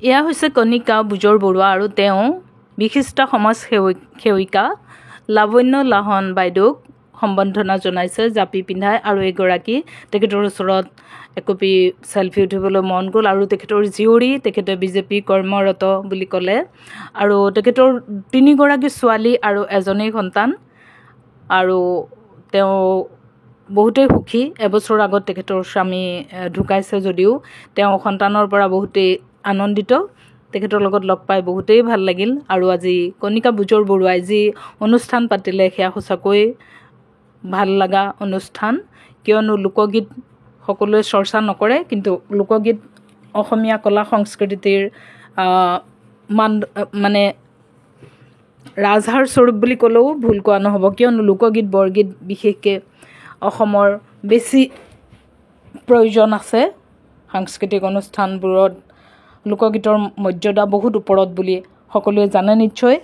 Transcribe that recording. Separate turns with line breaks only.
এয়া হৈছে কণিকা বুজৰবৰুৱা আৰু তেওঁ বিশিষ্ট সমাজ সেৱিকা লাৱণ্য লাহন বাইদেউক সম্বৰ্ধনা জনাইছে জাপি পিন্ধাই। আৰু এগৰাকী তেখেতৰ ওচৰত একপি চেলফি উঠিবলৈ মন গ'ল। আৰু তেখেতৰ জীয়ৰী, তেখেতে বিজেপি কৰ্মৰত বুলি ক'লে। আৰু তেখেতৰ তিনিগৰাকী ছোৱালী আৰু এজনেই সন্তান আৰু তেওঁ বহুতেই সুখী। এবছৰৰ আগত তেখেতৰ স্বামী ঢুকাইছে যদিও তেওঁ সন্তানৰ পৰা বহুতেই আনন্দিত। তেখেতৰ লগত লগ পাই বহুতেই ভাল লাগিল। আৰু আজি কণিকা বুজৰবৰুৱাই যি অনুষ্ঠান পাতিলে সেয়া সঁচাকৈ ভাল লগা অনুষ্ঠান, কিয়নো লোকগীত সকলোৱে চৰ্চা নকৰে, কিন্তু লোকগীত অসমীয়া কলা সংস্কৃতিৰ মান মানে ৰাজহাড় স্বৰূপ বুলি ক'লেও ভুল কোৱা নহ'ব, কিয়নো লোকগীত বৰগীত বিশেষকৈ অসমৰ বেছি প্ৰয়োজন আছে। সাংস্কৃতিক অনুষ্ঠানবোৰত লোকগীতৰ মৰ্যাদা বহুত ওপৰত বুলি সকলোৱে জানে নিশ্চয়।